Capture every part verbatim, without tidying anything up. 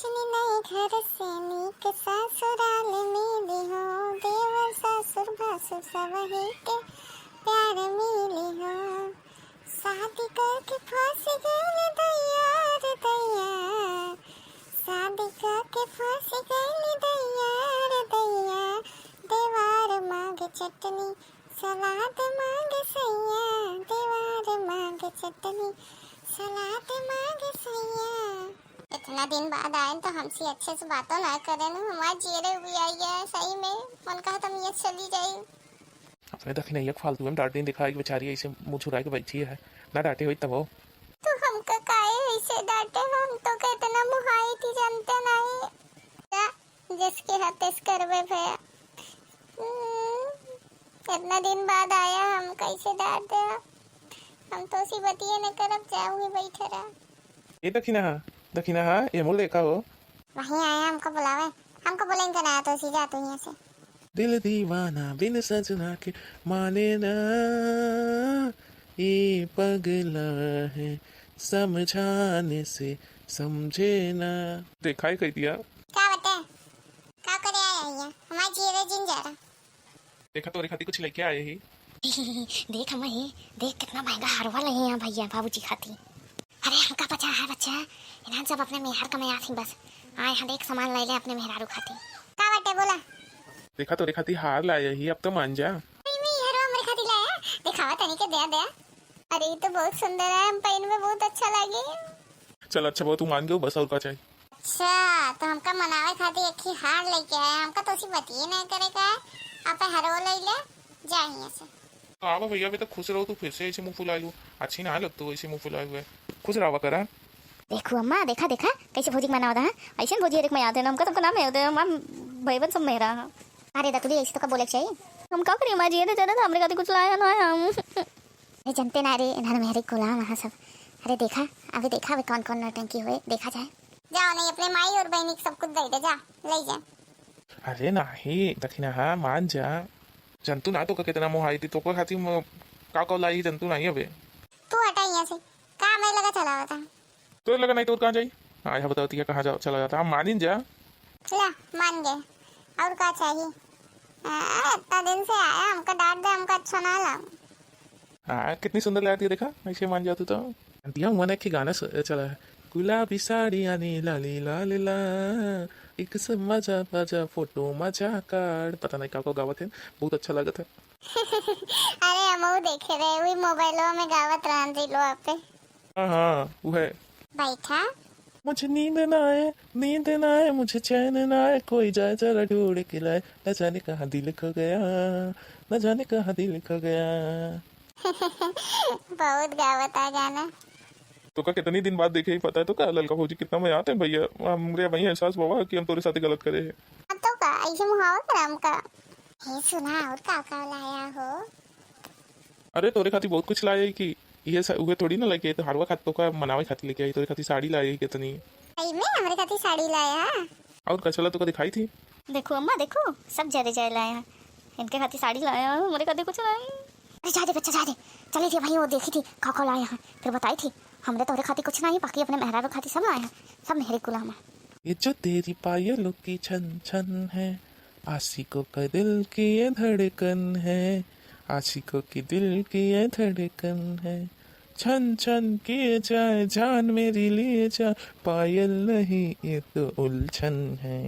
चली नई घर से नीक ससुराल मिली हो, देवर ससुर भसुर सबही के प्यार मिली हो। शादी करके फंस गइल दैया रे दैया, शादी करके फंस गइल दैया रे दैया, देवार मांगे चटनी सलाद मांगे सैया, देवार मांगे चटनी सलाद मांगे सैया। इतना दिन बाद आए तो हमसे अच्छे से बातों ना करें, हमारे जियरे भी आई है सही में, मन कहा तुम ये चली जाई। अपने दखिनैया के फालतू में डांट दिन दिखाई, बेचारी ऐसे मुंह छुरा के बैठी है, ना डांटे होई तब हो। तू हमका काहे ऐसे डांटे, हम तो कितना मुहाई थी जानते नहीं। जा, जिसके हाथ से करबे भैया। हम्म, इतना दिन बाद आया, हम कैसे डांट दे? हम तो सी बतिये न करब, जाऊंगी बैठे रहा। ए दखिनहा, दखिनहा, ये मुल देखा हो। वहीं आया हमको बुलावे, हमको बोलेंगे ना तो सी जा तू यहाँ से। दिल दीवाना बिन सजना के माने ना, ये पगला है समझाने से समझे ना। देखा ही कह दिया। का बता, का करे आया है? हमारे जियरे जिन जा रहा। देखा तोरे खातिर कुछ लेके आए ही। देख अम्मा ही, देख कितना महंगा हारवा लहे हैं भैया बाबूजी खातिर। अरे हमका पचा है बच्चा, इन्हन सब अपने मेहर का मया थी बस। आए हैं देख सामान ले ले अपने मेहरारू खातिर। का बाटे बोला? देखा तोरे खातिर हार लाए ही, अब तो मान जा। अरे मैं हारवा हमरे खातिर लाया, दिखावा तनी के दे दे। अरे ये तो बहुत सुंदर है, हम पहन में बहुत अच्छा लगे। चल अच्छा बाबा, तू मान गयो बस, और का चाहिए? अच्छा, तो हमका मनावे खातिर एक ही हार लेके आया, हमका तो उसी बतिये नहीं करे का है, आप हरो ले ले, जा यहाँ से। तो आवा भैया, अभी तक खुश रहो, तू फिर से ऐसे मुंह फुला लू, अच्छी ना लगतो ऐसे मुंह फुलाए हुए, खुश रहा करा। देखो अम्मा, देखा देखा कैसे भौजी के मनावत है, ऐसे भौजी हर एक में आते ना, हमका तुमका नाम है, हमार भाई बहन सब मेहरा है। अरे दतुली, ऐसे तो का बोले के चाहिए? हम का करिए माँ जी, ये तो जाना था हमरे खातिर कुछ लाया ना है हम। अरे जनते ना रे, इन्हन मेहरे गुलाम है सब। अरे देखा, अभी देखा, अभी कौन कौन नौटंकी हुए, देखा जाए। जाओ नहीं, अपने माई और बहनी के सब कुछ दे दे, जा, ले जा। अरे नाही दखिनहा, मान जा। जनतू ना तोका कितना मोहाई थी, तोका खातिर म-, का का लाई जनतू नाही अबे। तू हटा यहाँ से, का मैं लगा चला हुआ था। तो लगा नहीं तो और कहाँ जाई? आय हा बतावती है कहाँ जा, चला जाता, हम मानिन जा। ला, मान गए, और का चाहिए? आ, इतना दिन से आया, हमका डांट दे, हमका अच्छा ना लगा। हाँ, कितनी सुंदर लगती है, देखा, ऐसे मान जातू तो। दिया हुआ ना एक गाना स-, चला है, गुलाबी साड़ी आनी लाली लाल ला, एक से मजा मजा फोटो मजा काढ़, पता नहीं का को गावत है, बहुत अच्छा लगत है। अरे हम वो देखे रहे, वही मोबाइलो में गावत रहन दिलो आप पे। हाँ हाँ, वो है। बैठा। मुझे नींद ना आए, नींद ना आए, मुझे चैन ना आए, कोई जाए जरा ढूंढ के लाए, न जाने कहाँ दिल खो गया, न जाने कहाँ दिल खो गया। बहुत गावत आ गाना। तोका कितनी दिन बाद देखे ही पता है तोका ललका भौजी कितना मया आते हैं भैया, हमरे वही एहसास हुआ कि हम तोरे साथ गलत करे हैं। अब तो का ऐसे मुहावत राम का। हे सुना, और का का लाया हो? अरे तोरे खातिर बहुत कुछ लाए ही कि इहे सा-, उहे थोड़ी ना लेके, तो हारवा खातिर तोका मनावे खातिर लेके आई, तोरे खातिर साड़ी लाए ही कितनी। सही में हमरे खातिर साड़ी लाया? और का, चला तोका दिखाई थी। देखो अम्मा, देखो, सब जरे जरे लाया है। इनके खातिर साड़ी लाया है, हमरे खातिर कुछ लाए। अरे जा दे बच्चा, जा दे। चली थी भाई, वो देखी थी का का लाया है, फिर बताई थी। हमरे तोरे खातिर कुछ नहीं, बाकी अपने मेहरारू खातिर सब लाया है, सब मेहरे गुलाम है। ये जो तेरी पायलों की छन छन है, आशिकों का दिल की ये धड़कन है, आशिकों की दिल की ये धड़कन है। छन छन किए जाए जान मेरी लिए जा, पायल नहीं ये तो उलझन है।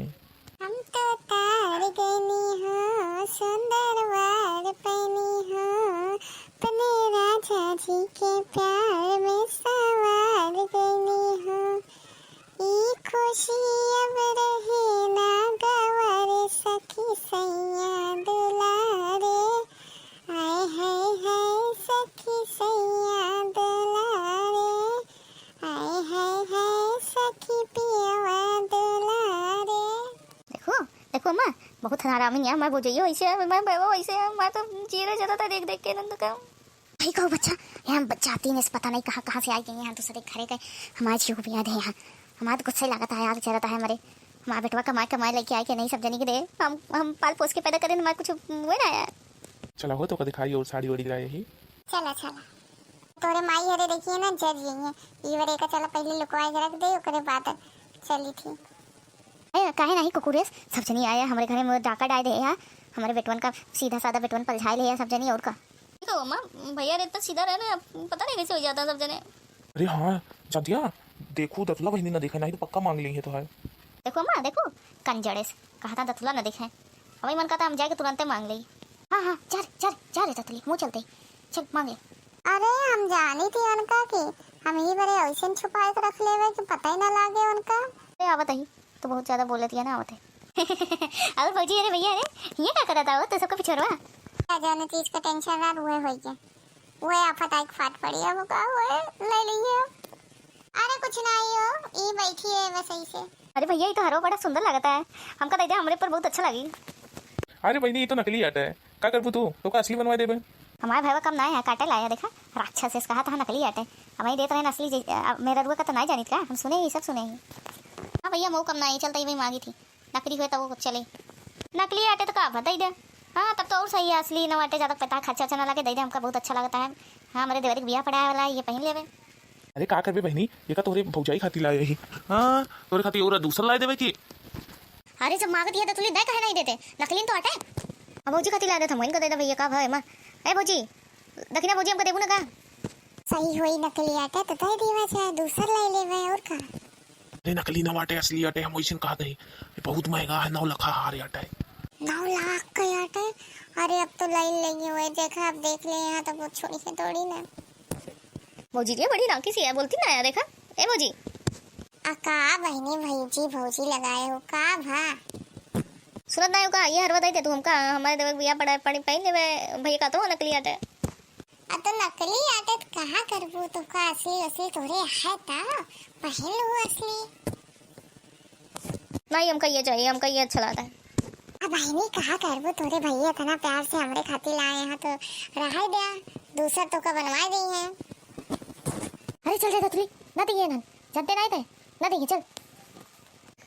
हम तो तार गनी हो, सुंदर वार पैनी हो, अपने राजा जी के प्यार में सवार गनी हो। ई खुशी अब रहे ना गवर सखी सैया दुलारे। आय हाय हाय सखी सैया दुलारे। आय हाय हाय सखी पियवा दुलारे। देखो, देखो अम्मा, बहुत हरामी है, मैं बुझाइयो ऐसे है, मैं बेवा वैसे है, मैं तो चीरे जाता था देख देख के नंद का। भाई कहो बच्चा, यहाँ बच्चा आती नहीं, पता नहीं कहाँ कहाँ से आई गई यहाँ दूसरे घरे गए। हमारे जीव भी याद है यहाँ, हमारे तो गुस्सा ही लागत है, आग जरत है हमारे। हमारा बेटवा कमाए कमाए लेके आए के नहीं सब जनी के दे, हम हम पाल पोस के पैदा करें, हमारे कुछ हुए ना आया। चला हो तो कभी खाई और साड़ी वाड़ी लाए ही। चला चला, तोरे माई हरे देखिए ना जर जाइए, ई वरे का चला पहले लुकवाए के रख दे, ओकरे बाद चली थी। काहे नाही कुकुरेस, सब जनी आया हमरे घरे में डाका डाय दे है, हमरे बेटवन का सीधा साधा बेटवन पलझाए ले है सब जनी, और का। तो अम्मा, भैया रे तो सीधा रहे ना, पता नहीं कैसे हो जाता है सब जने। अरे हाँ, जातिया, देखू दतुला बहिनी ना देखे, नाही तो पक्का मांग लेइहैं तोहार। देखो अम्मा, देखो, कंजड़ेस, कहा था दतुला ना देखे, हमें मन कहता हम जाके तुरंते मांग लेई। हाँ हाँ, जा रे, जा रे, जा रे दतुली, मुँह चलते ही चल मांगे। अरे हम जानी थी उनका कि हम ही बरे ऐसे छुपाए के रख लेवे कि पता ही ना लागे उनका। अरे आवत ही तो बहुत ज्यादा बोलत है ना, आवत है। अरे भौजी, अरे भैया, अरे ये का करत आओ तो सबका पिछोरवा। का जाने चीज का टेंशन रहा, उहे होई के, उहे आफत आई के फाट पड़ी, अब का हुए ले लीजिए। अरे कुछ नहीं हो, ई बैठी है बस ऐसे। अरे भैया, ये तो हरवा बड़ा सुंदर लगता है, हमका दे दे, हमरे पर बहुत अच्छा लगी। अरे बहिनी, ये तो नकली आटा है, का करबू तू? तोका असली बनवा देबे। हमारे भैया कम ना है, काटे लाया, देखा, राक्षस से कहा था नकली आटे, हमारी देत रहे असली जी। अब मेरा रुआ का तो नहीं जानित का, हम सुने ही, सब सुने ही। हाँ भैया, मऊ कम ना है, चलता ही वही मांगी थी, नकली हुए तो वो चले। नकली आटे तो का भा दे दे। हाँ, तब तो और सही है, असली न आटे ज्यादा पता खर्चा अच्छा ना लगे, दे दे, हमका बहुत अच्छा लगता है। हाँ, हमारे देवर के बियाह पड़ा है वाला, ये पहन लेवे। अरे का करबे बहिनी, ये का तोरे भौजाई खातिर लाए ही। हाँ, तोरे खातिर और दूसर लाए देवे की। अरे जब मांगत है तो तुली दे काहे नहीं देते, नकली तो आटे। अब भौजी खातिर लाए देते, हम इनका दे दे भैया, का भाई माँ। ए भौजी, दखिना भौजी हमका देबू ना का? सही होई नकली आटे तो दे देवा चाहे दूसर लाई लेवे और का। अरे नकली ना आटे, असली आटे, हम वैसे कहा थे, ये बहुत महंगा है, नौ लाख हार आटे। नौ लाख का आटे? अरे अब तो लाइन लगी हुई है, देखा, अब देख ले यहाँ तो वो छोड़ी है थोड़ी ना। भौजी रे बड़ी नाकी सी है, बोलती ना है, देखा। ए भौजी। आ का बहिनी भौजी भौजी लगाए हो, का भा? सुनत ना हो का, ये हरवा दे दे तू हमका, हमारे देवे के बियाह पड़ा है, पड़ी पहन लेवे, भैया का तो नकली आटे। आ तो नकली आटे त कहाँ करबू, तोका असली असली तोरे है ता पहन लो असली। नहीं, हमका ये चाहिए, हमका ये अच्छा लगता है। अब बहिनी कहाँ करबू, तोरे भैया इतना प्यार से हमरे खातिर लाए हैं तो रहे दे, दूसर तोका बनवा दी है। अरे चल रे दतुली, ना दिए ना, जानते ना थे, ना दिए, चल।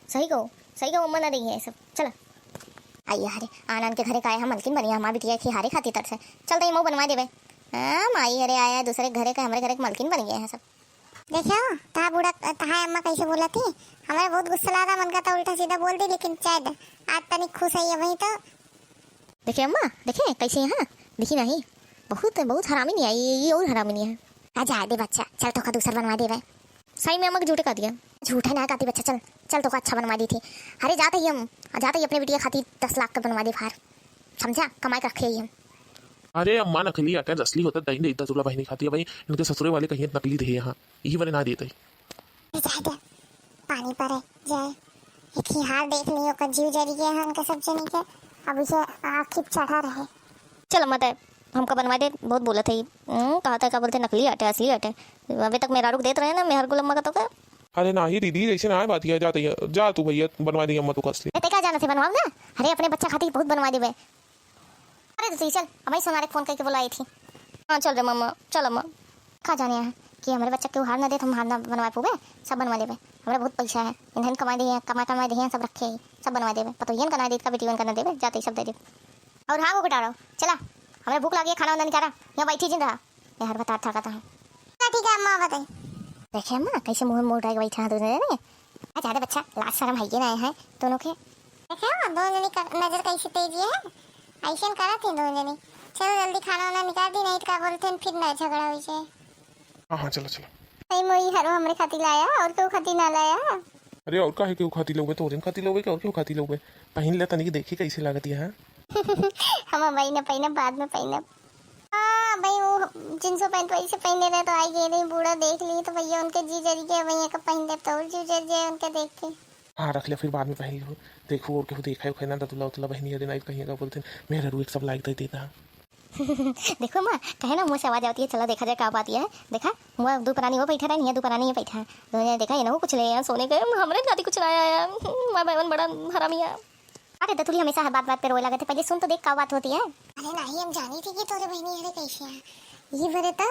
सही कहो, सही कहो, अम्मा ना देंगे ये सब। चला। आई हरे, आनन के घरे का है, हम मलकिन बनी है, हमार बिटिया के हारे खातिर तरसे। चल, तो ये मऊ बनवा देबे। हाँ, माई हरे आया है दूसरे घरे का, हमरे घरे के मलकिन बन गए हैं सब। देखियो, तहा बूढ़ा, तहा अम्मा कैसे बोला थी, हमारे बहुत गुस्सा लगा, मन का था उल्टा सीधा बोल दी, लेकिन शायद आज तनिक खुश है ये वहीं तो। देखे अम्मा, देखे कैसे यहाँ, दिखी नहीं, बहुत, बहुत हरामी नहीं आई, ये और हरामी नहीं है। आ जाए दे बच्चा, चल तोका दूसर बनवा देवे। सही में अम्मा के झूठे कह दिया। झूठे ना कहती बच्चा, चल, चल तोका अच्छा बनवा दी थी। अरे जाते ही हम, जाते ही अपने बिटिया खातिर दस लाख का बनवा दे हार, समझा, कमाई के रखे ही हम। अरे अम्मा, नकली आटा असली होता, दही नहीं देता तुला बहिनी खातिर, भाई इनके ससुरे वाले कहीं नकली दे यहाँ, यही बने ना देते। ए, जाए दे, पानी परे जाए। एक ही हाल देख लियो, ओकर जीव जरी गया है उनके सब जनी के, अब इसे आँखी पे चढ़ा रहे। चल अम्मा, तय हमका बनवा दे, बहुत बोलत है। हम्म, कहा था, का बोलते, नकली आटे, असली आटे। अबे तक मेहरारू के देत रहे ना, मेहर गुलम्मा का तो का। अरे नाही दीदी, जैसे ना बात किया जाता है, जा तू भैया बनवा दी अम्मा तोका असली। ए, ते का जाना से बनवाओ ना, अरे अपने बच्चा खातिर बहुत बनवा देबे। अरे दीदी चल, अब सोनारे फोन करके बुलाई थी। हाँ चल रे मम्मा, चल अम्मा। का जाने हैं कि हमरे बच्चा केहू हार ना दे, हम हार ना बनवा पोबे, सब बनवा लेबे। हमरा बहुत पैसा है, इन्हन कमा दिए, कमा कमा दिए, सब रखे ही, सब बनवा देबे। पतोहियन का ना दे, का बेटियन का ना देबे, जाते ही सब दे देबे। और हाँ वो बेटा, चला, हमरा भूख लागी है, खाना वाना निकाला, यहाँ बैठी जिन रहा, यहाँ बता था कहता है। चला ठीक है अम्मा, बताई। देखे अम्मा, कैसे मुँह मोड़ रहे बैठा है दूसरे ने। आ, ज्यादा बच्चा, लाज शर्म है ये ना है दोनों के। देखे हो, दोनों जनी का नजर कैसे तेज है, ऐसे न करत है दोनों जनी। चलो जल्दी खाना वाना निकाल दी, नहीं तो का बोलते हैं फिर ना झगड़ा हो जाए। हाँ, हाँ, चलो, चलो। नहीं मोई हरो हमरे खातिर लाया, और केहू खातिर ना लाया। अरे, और काहे केहू खातिर लोगे? तोरे खातिर लोगे कि और केहू खातिर लोगे? पहिन ले तनिक, देखी कैसे लागत है। हम भाई ना पहिनब, बाद में पहिनब। हाँ भाई, वो जींसो पैंट वैसे पहने रहे तो आई गए नहीं, बूढ़ा देख ली तो भैया उनके जी जरी गया, भैया का पहन ले तो और जी जर जाए उनके देख के। हाँ, रख ले, फिर बाद में पहन लो। देखो और केहू देखा है, ना दतुला उतुला बहनी, अरे नहीं कहीं का बोलते हैं, मेरा रू एक सब लाइक दे देता। देखो माँ, कहे ना मुँह से आवाज आती है, चला देखा जाए का बात यह है। देखा, वहाँ दो प्राणी वो बैठा रहे, यहाँ दो प्राणी ये बैठा है। दोनों ने देखा, ये ना कुछ ले आया सोने के, हमरे जाति कुछ ना आया। मैं बैवन बड़ा हरामी है। अरे दतुली हमेशा हर बात बात पे रोए लगे थे, पहले सुन तो देख का बात होती है। अरे नहीं, हम जानी थी कि तोरे बहनी हरे कैसे है। ये बरे तो,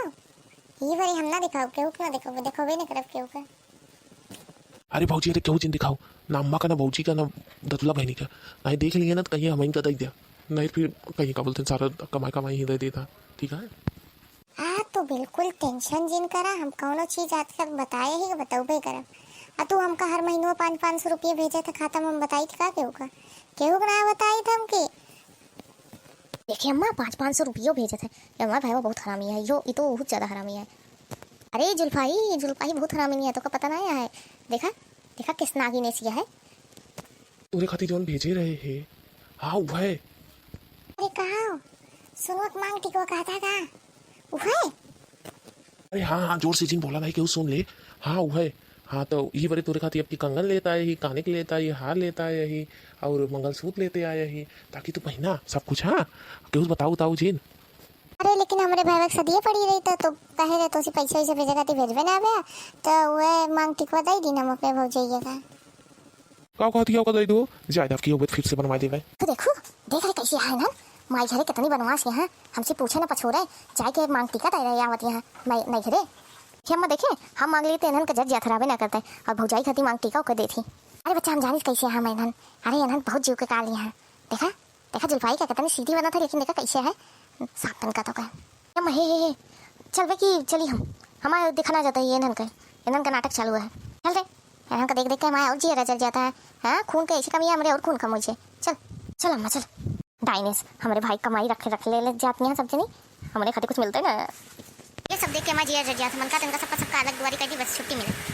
ये बरे हम ना दिखाओ, केहू के ना दिखाओ, दिखावे नहीं करब केहू के। अरे भौजी, अरे केहू जिन दिखाओ, ना अम्मा का, ना भौजी का, ना दतुला बहनी का। नहीं देख लिए ना तो कहीं हम इनका दे दिया, नहीं फिर कहीं का बोलते हैं सारा कमाई कमाई ही दे देता। ठीक है। आ तो बिल्कुल टेंशन जिन करा, हम कौनो चीज आज तक बताए ही बताउबे करब। आ तू हमका हर महीनवा पाँच पाँच सौ रुपया भेजत है खाता में, हम बताई थी का केहू का? केहू का ना बताई था हमके। देखिए अम्मा, पाँच पाँच सौ रुपयो भेजत है। ये हमार भाईवा बहुत हरामी है, यो, ई तो बहुत ज्यादा हरामी है। अरे जुल्फाई, जुल्फाई बहुत हरामी नहीं है, तोका पता ना है। देखा, देखा किस नागिन ऐसी है। तोरे खातिर जौन भेजे रहे हे। हाँ, उहै। अरे कहाँ? सुनवा के मांग टिकवा कहता का? उहै? अरे हाँ, हाँ, जोर से जिन बोला नहीं, केहू सुन ले। हाँ, उहै। हाँ, तो यही बरे तोरे खातिर अब की कंगन लेता है ही, काने के लेता है ही, हार लेता है ही, और मंगलसूत्र लेते आया ही, ताकि तू पहिना सब कुछ। हाँ, केहू बताऊ, बताऊ जिन। अरे लेकिन हमरे भाईवा के सदिये पड़ी रही तो, तो कहे रहे तो उसी पैसा वैसा भेजे खातिर भेजबे ना आवे, तो वह मांग टिकवा दे दिन हम अपने भौजैया का। का कहती है, ओका दे दो, जायदाद की होबे फिर से बनवा देवे। तो देखो, देख रहे कैसे है ना, माई घरे कितनी बनवास यहाँ, हमसे पूछे ना पछोरे, जाए के मांग टिका दे रहे आवत यहाँ, मैं नहीं घरे। कि अम्मा देखे, हम मांग लेते इन्हन का जज याद खराबे ना करते, और भौजाई खाती मांग टिका ओके देती। अरे बच्चा, हम जानिस कैसे हैं हम इन्हन, अरे इन्हन बहुत जीव के काल यहाँ। देखा, देखा जुल्फाई का कितनी सीधी बनत है, लेकिन देखा कैसे है, सांप तन का तो का। अम्मा, हे, हे, हे, चल बे कि चली हम, हमारे दिखाना जाता है ये इन्हन का, इन्हन का नाटक चालू है। चल रे, इन्हन का देख देख के हमारा और जिया जल जाता है। हाँ, खून के ऐसी कमी है हमरे, और खून कम हो जाए। चल, चल अम्मा, चल। डाइनेस, हमरे भाई कमाई रख, रख ले, ले जाती हैं सब जनी, हमरे खातिर कुछ मिलते ना। ये सब देख के हमारा जिया जल जाता है, मन का इनका सबका, सबका अलग दुआरी कर दी, बस छुट्टी मिले।